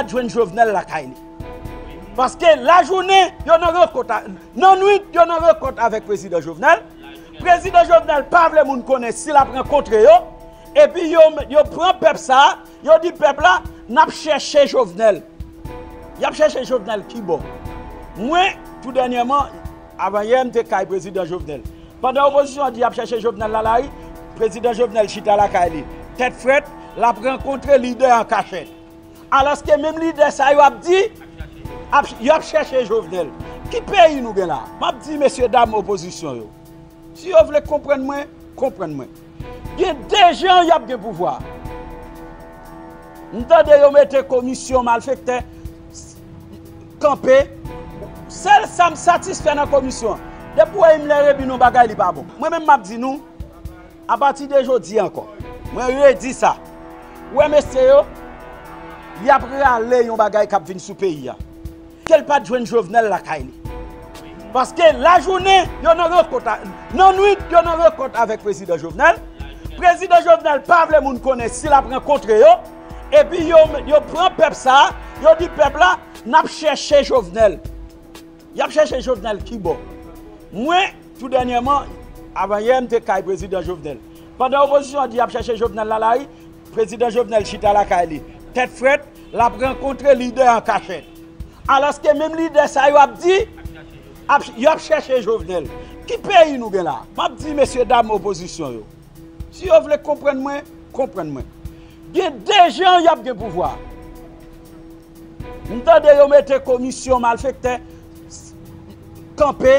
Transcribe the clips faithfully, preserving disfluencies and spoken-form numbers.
jwenn Jovenel lakay li. Paske lajounen, yo nan rankont, a- nan nwit, yo nan rankont avèk prezidan Jovenel. Prezidan Jovenel pa vle moun konnen si l ap rankontre yo. Epi yo, yo pran pèp sa a, yo di pèp la, n ap chèche Jovenel. Y ap chèche Jovenel kibò? Mwen, tou dènyèman, avanyè, m te kay prezidan Jovenel. Pandan opozisyon an di y ap chèche Jovenel nan lari, prezidan Jovenel chita lakay li, tèt frèt, l ap rankontre lidè an kachèt. Alòske menm lidè sa yo ap di, ap, y ap chèche Jovenel. Ki peyi nou gen la? M ap di mesye dam opozisyon yo, si yo vle konprann mwen, konprann mwen. Gen de jan y ap gen pouvwa. M tande yo mete komisyon malfektè kanpe. Sèl sa m satisfè nan komisyon an, depi w wè Himmler Rebu nan bagay, li pa bon. Mwen menm, m ap di nou, apati de jodi ankò, mwen redi sa. Ou wè mesye yo, y ap rale yon bagay k ap vin sou peyi a. Ke l pa t jwenn Jovenel lakay li. Paske lajounen, yo nan rankont, a- nan nwit, yo nan rankont avèk prezidan Jovenel. Prezidan Jovenel pa vle moun konnen si l ap rankontre yo. Epi yo, yo pran pèp sa a, yo di pèp la, n ap chèche Jovenel. Y ap chèche Jovenel kibò? Mwen, tou dènyèman, avanyè, m te kay prezidan Jovenel. Pandan opozisyon an di y ap chèche Jovenel nan lari, prezidan Jovenel chita lakay li, tèt frèt, l ap rankontre lidè an kachèt. Alòske menm lidè sa yo ap di, ap, y ap chèche Jovenel. Ki peyi nou gen la? M ap di mesye dam opozisyon yo, si yo vle konprann mwen, konprann mwen. Gen de jan y ap gen pouvwa. M tande yo mete komisyon malfektè kanpe.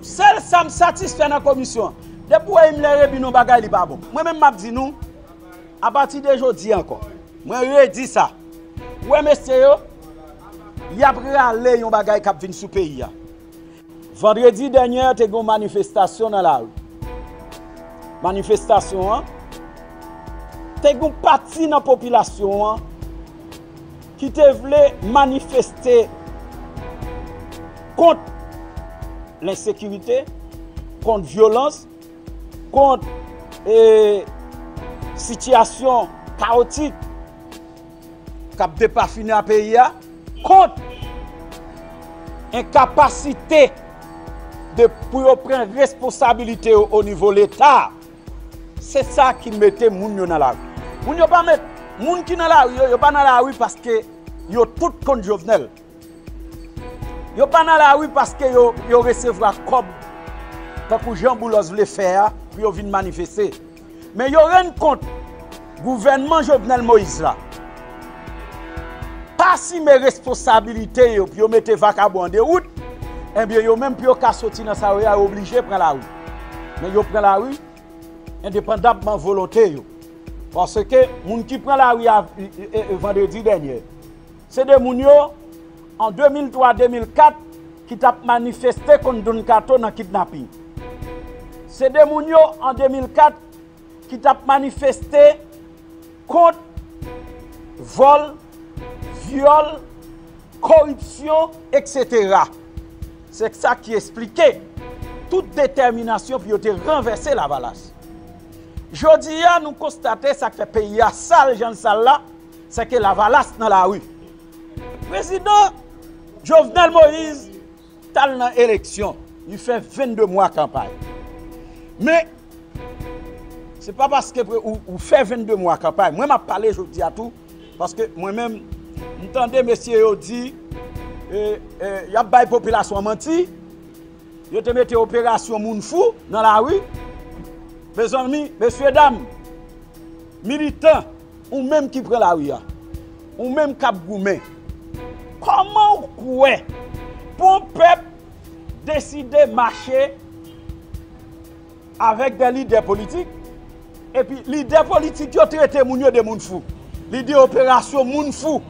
Sèl sa m satisfè nan komisyon an, depi w wè Himmler Rebu nan bagay, li pa bon. Mwen menm, m ap di nou, apati de jodi ankò, mwen redi sa. Ou wè mesye yo, y ap rale yon bagay k ap vin sou peyi a. Vandredi dènye, te gen yon manifestasyon nan lari. Manifestasyon an, te gen yon pati nan popilasyon an ki te vle manifeste kont lensekirite, kont vyolans, kont, e, sitiyasyon kawotik k ap depafini a peyi a, kont enkapasite de, pou yo pran responsabilite yo o nivo Leta. Se sa ki mete moun yo nan lari. Moun yo pa met, moun ki nan lari yo, yo pa nan lari paske yo tout kont Jovenel. Yo pa nan lari paske yo, yo resevwa kòb tankou jan Boulos vle fè a pou yo vin manifeste. Men yo rann kont gouvènman Jovenel Moïse la pa asime responsabilite yo pou yo mete vakabon an de wout, ebyen yo menm pou yo ka soti nan sa yo ye a, yo oblije pran lari. Men yo pran lari endepandabman volonte yo. Paske moun ki pran lari a, e, e, e, vandredi dènye, se de moun yo, an de mil twa, de mil kat, ki t ap manifeste kont Don Kato nan kidnaping. Se de moun yo, an de mil kat, ki t ap manifeste kont vòl, vyòl, koripsyon, etsetera. Se sa ki esplike tout detèminasyon pou yo te ranvèse Lavalas. Jodi a, nou konstate sa k fè peyi a sal jan l sal la, se ke Lavalas nan lari. Prezidan Jovenel Moïse t al nan eleksyon, li fè vennde mwa kanpay. Men, se pa paske pre- ou, ou fè vennde mwa kanpay. Mwen, m ap pale jodi a tou, paske mwen menm, m tande mesye yo di, e, e, y ap bay popilasyon an manti, yo te mete operasyon moun fou nan lari. Mezanmi, mesye dam, militan, ou menm ki pran lari a, ou menm k ap goumen, kòman w kwè pou yon pèp deside mache avèk de lidè politik, epi lidè politik yo trete moun yo de moun fou? Li di operasyon moun fou.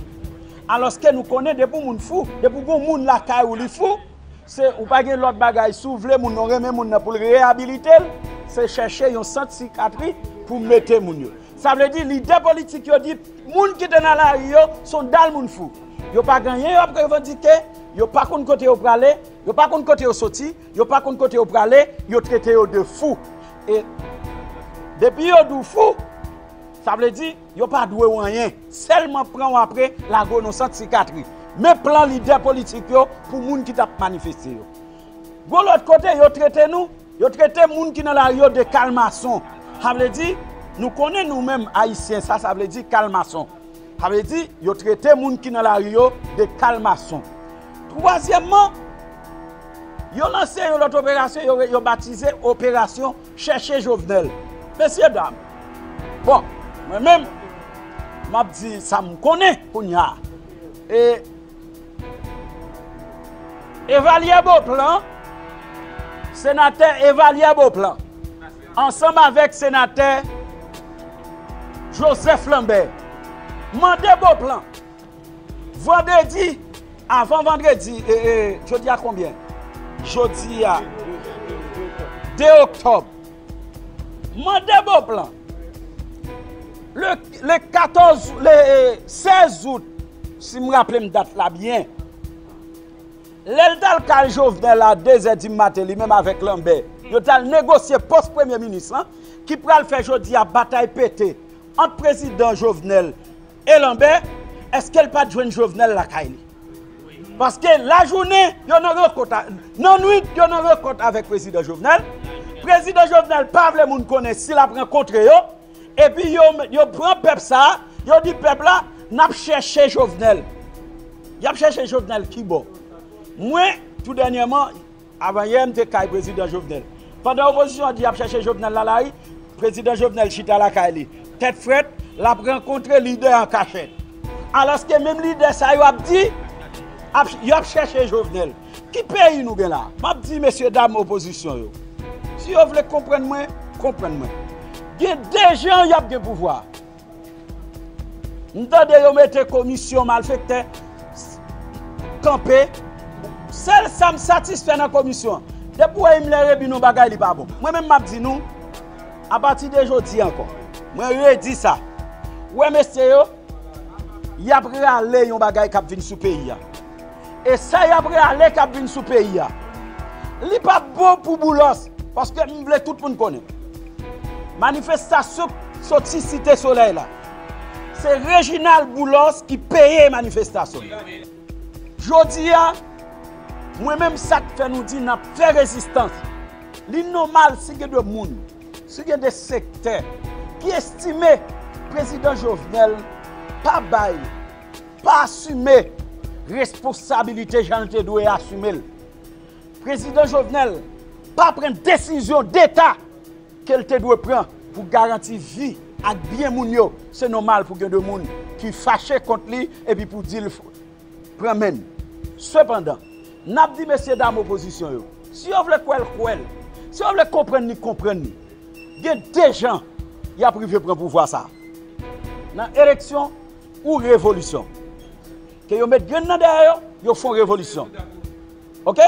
Alòske nou konnen depi yon moun fou, depi yon moun lakay ou li fou, se ou pa gen lòt bagay. Si w vle moun nan renmen moun nan pou l reyabilite l, se chèche yon sant sikatri pou mete moun yo. Sa vle di lidè politik yo di moun ki te nan lari yo se yon dal moun fou. Yo pa gen anyen y ap revandike, yo pa konn kote yo prale, yo pa konn kote yo soti, yo pa konn kote yo prale, yo trete yo de fou. E depi yo di w fou, Sa vle di, yo pa dwe w anyen. Sèlman pran w apre, lage w nan sant sikatri. Men plan lidè politik yo pou moun ki t ap manifeste yo. Gon lòt kote, yo trete nou, yo trete moun ki nan lari yo de kalmason. Sa vle di, nou konnen nou menm Ayisyen, sa, sa vle di kalmason. Sa vle di, yo trete moun ki nan lari yo de kalmason. Twazyèmman, yo lanse yon lòt operasyon, yo, yo batize Operasyon Chèche Jovenel. Mesye dam, bon, mwen menm, m ap di sa m konnen kounye a. E Evalye Beauplan, senatè Evalye Beauplan, ansanm avèk senatè Joseph Lambert, mande Beauplan, vandredi, avan vandredi, e, e, jodi a konbyen? Jodi a de oktòb. Mande Beauplan. Le, le katòz, le, e, sèz out, si m raple m dat la byen, lè l t al kay Jovenel a de zè di maten, li menm avèk Lambert, yo t al negosye pòs premye minis lan, ki pral fè jodi a batay pete ant prezidan Jovenel e Lambert, èske l pa t jwenn Jovenel lakay li? Paske lajounen, yo nan rankont a, nan nwit, yo nan rankont avèk prezidan Jovenel. Prezidan Jovenel pa vle moun konnen si l ap rankontre yo. Epi yo, yo pran pèp sa a, yo di pèp la, n ap chèche Jovenel. Y ap chèche Jovenel ki bò? Mwen, tou dènyèman, avanyè, m te kay prezidan Jovenel. Pandan opozisyon an di y ap chèche Jovenel nan lari, prezidan Jovenel chita lakay li, tèt frèt, l ap rankontre lidè an kachèt. Alòske menm lidè sa yo ap di, ap, y ap chèche Jovenel. Ki peyi nou gen la? M ap di mesye dam opozisyon yo, si yo vle konprann mwen, konprann mwen. Gen de jan y ap gen pouvwa. M tande yo mete komisyon malfektè kanpe. Sèl sa m satisfè nan komisyon an, depi w wè Himmler Rebu nan bagay, li pa bon. Mwen menm m ap di nou, apati de jodi ankò, mwen redi sa. Ou wè mesye yo, y ap rale yon bagay k ap vin sou peyi a. E sa y ap rale k ap vin sou peyi a, li p ap bon pou Boulos, paske m vle tout moun konnen. Manifestasyon k soti Site Solèy la, se Reginald Boulos ki peye manifestasyon yo. Jodi a, mwen menm, sa k fè nou di n ap fè rezistans, li nòmal si gen de moun, si gen de sektè ki estime prezidan Jovenel pa bay, pa asime responsabilite jan l te dwe asime l. Prezidan Jovenel pa pran desizyon deta ke l te dwe pran pou garanti vi ak byen moun yo. Se nòmal pou gen de moun ki fache kont li epi pou di l f-, pran men n. Sepandan, n ap di mesye dam opozisyon yo, si yo vle kwè l, kwè l. Si yo vle konprann li, konprann li. Gen de jan y ap rive pran pouvwa sa a. Nan eleksyon ou revolisyon. Ke yo met grenn nan dèyè yo, yo fè yon revolisyon. Oke?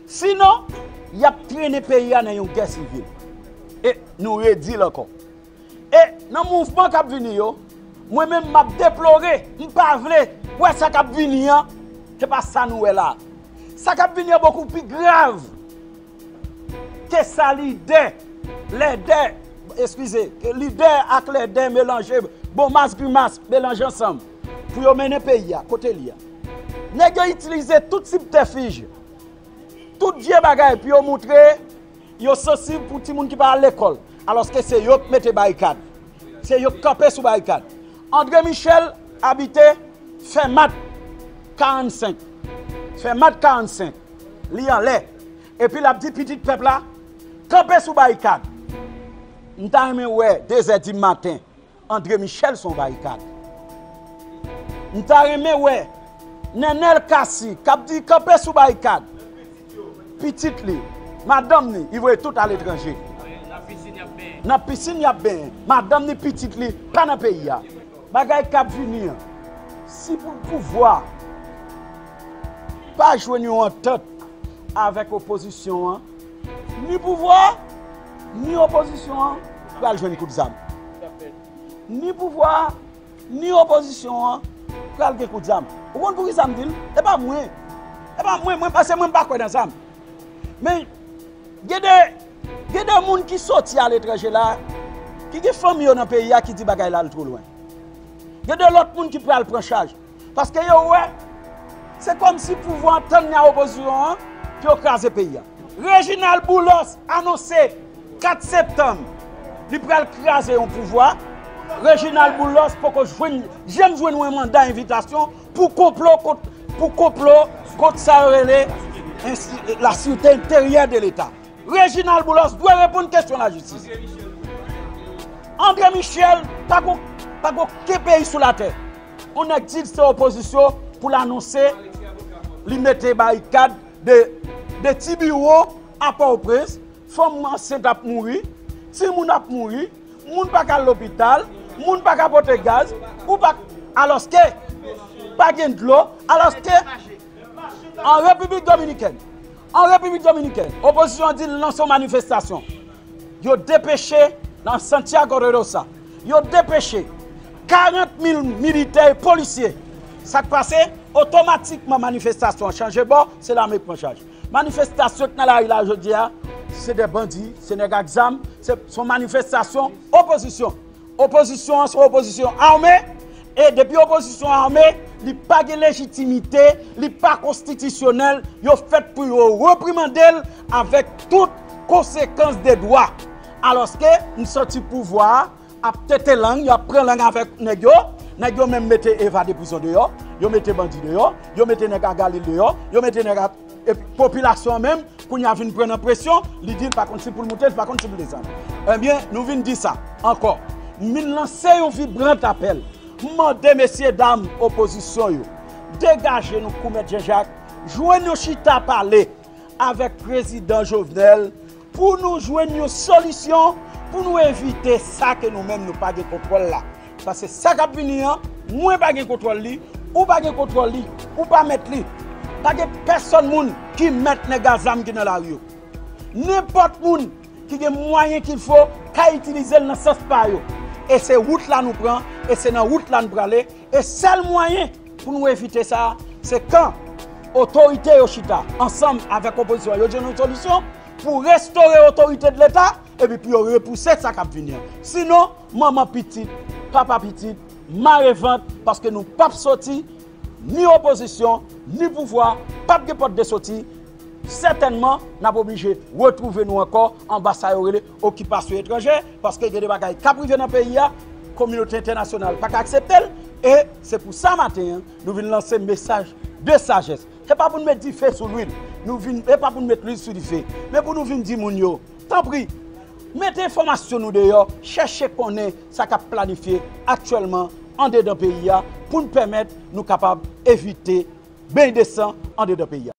Sinon, y ap trennen peyi a nan yon gè sivil. E nou redi l ankò. E nan mouvman k ap vini yo, mwen menm m ap deplore, m pa vle wè sa k ap vini an, se pa sa nou wè la. Sa k ap vini an bokou pi grav ke sa lidè, lèdè, eskize, ke lidè ak lèdè melanje, bon mas grimas melanje ansanm pou yo mennen peyi a kote li a. Nèg yo itilize tout sibtèfij, tout vye bagay pou yo moutre yo sansib pou timoun ki pa al lekòl, alòske se yo k mete barikad, se yo k kanpe sou barikad. André Michel abite Fèmat karannsenk. Fèmat karannsenk. Li anlè. Epi l ap di pitit pèp la, kanpe sou barikad. M ta renmen wè de zè di maten, André Michel sou yon barikad. M ta renmen wè Nenel Cassy k ap di kanpe sou barikad. Pitit li, madanm ni, li voye tout aletranje. Nan pisin y ap benyen. Madanm ni, pitit li pa nan peyi a. Bagay k ap vini an, si pou pouvwa pa jwenn yon antant avèk opozisyon an, ni pouvwa ni opozisyon an pral jwenn kout zam. Ni pouvwa ni opozisyon an pral gen kout zam. Ou konn poukisa m di l? E pa mwen. E pa mwen, mwen, paske mwen m pa kwè nan zam. Men, gen de, gen de moun ki soti aletranje la, ki gen fanmi yo nan peyi a ki di bagay la al twò lwen. Gen de lòt moun ki pral pran chaj. Paske yo wè, se kòmsi pouvwa an tann nan opozisyon an pou yo kraze peyi a. Reginald Boulos anonse kat septanm, li pral kraze yon pouvwa. Reginald Boulos poko jwenn, janm jwenn yon manda envitasyon pou konplo kont, pou konplo kont sa yo rele ensti-, la sûreté intérieure de l'État. Reginald Boulos dwe reponn kesyon lajistis. André Michel pa gon, pa gon okenn peyi sou latè. On nèg di l se opozisyon pou l anonse li mete barikad de, de ti biwo a Pòtoprens, fanm ansent ap mouri, timoun ap mouri, moun pa ka al lopital, moun pa ka pote gaz, ou pa, alòske pa gen dlo, alòske an Repiblik Dominikèn, an Repiblik Dominikèn, opozisyon an di l lanse yon manifestasyon. Yo depeche nan Santiago de Losa, yo depeche karant mil militè e polisye. Sa k pase? Otomatikman manifestasyon an chanje bò, se lame k pran chaj. Manifestasyon k nan lari la jodi a, se de bandi, se nèg ak zam, se, se yon manifestasyon opozisyon. Opozisyon an se yon opozisyon ame, e depi opozisyon ame, li pa gen lejitimite, li pa konstitisyonèl, yo fèt pou yo reprimande l avèk tout konsekans de dwa. Alòske, m santi pouvwa a ap tete lang, y ap pran lang avèk nèg yo, nèg yo menm mete evade prizon deyò, yo mete bandi deyò, yo mete nèg a Galil deyò, yo mete nèg a, e popilasyon an menm, kounye a vin pran nan presyon, li di l pa konn si pou l moute, li pa konn si pou l desann. Ebyen, nou vin di sa ankò. M vin lanse yon vibrant apèl. M mande mesye dam opozisyon yo, degaje nou kou Mèt Jan Jak, jwenn yon chita pale avèk prezidan Jovenel pou nou jwenn yon solisyon, pou nou evite sa ke nou menm nou pa gen kontwòl la. Paske sa k ap vini an, mwen pa gen kontwòl li, ou pa gen kontwòl li, ou pa mèt li. Pa gen pèsonn moun ki mèt nèg a zam ki nan lari yo. Nenpòt moun ki gen mwayen kil fo ka itilize l nan sans pa yo. E se wout la nou pran, e se nan wout la nou prale, e sèl mwayen pou nou evite sa, se kan otorite yo chita ansanm avèk opozisyon an, yo jwenn yon solisyon pou restore otorite de Leta, epi pou yo repouse sa k ap vini an. Sinon, manman pitit, papa pitit, mare vant, paske nou p ap soti, ni opozisyon, ni pouvwa, p ap gen pòt de soti. Sètènman, n ap oblije retwouve nou ankò anba sa yo rele okipasyon etranjè, paske gen de bagay k ap rive nan peyi a, kominote entènasyonal pa ka aksepte l, e se pou sa maten an, nou vin lanse mesaj de sajès. Se pa pou n met dife sou lwil, nou vin, se pa pou n met lwil sou dife, men pou nou vin di moun yo, tanpri, mete enfòmasyon nou deyò, chèche konnen sa k ap planifye aktyèlman andedan peyi a, pou n pèmèt nou kapab evite beny de san andedan peyi a.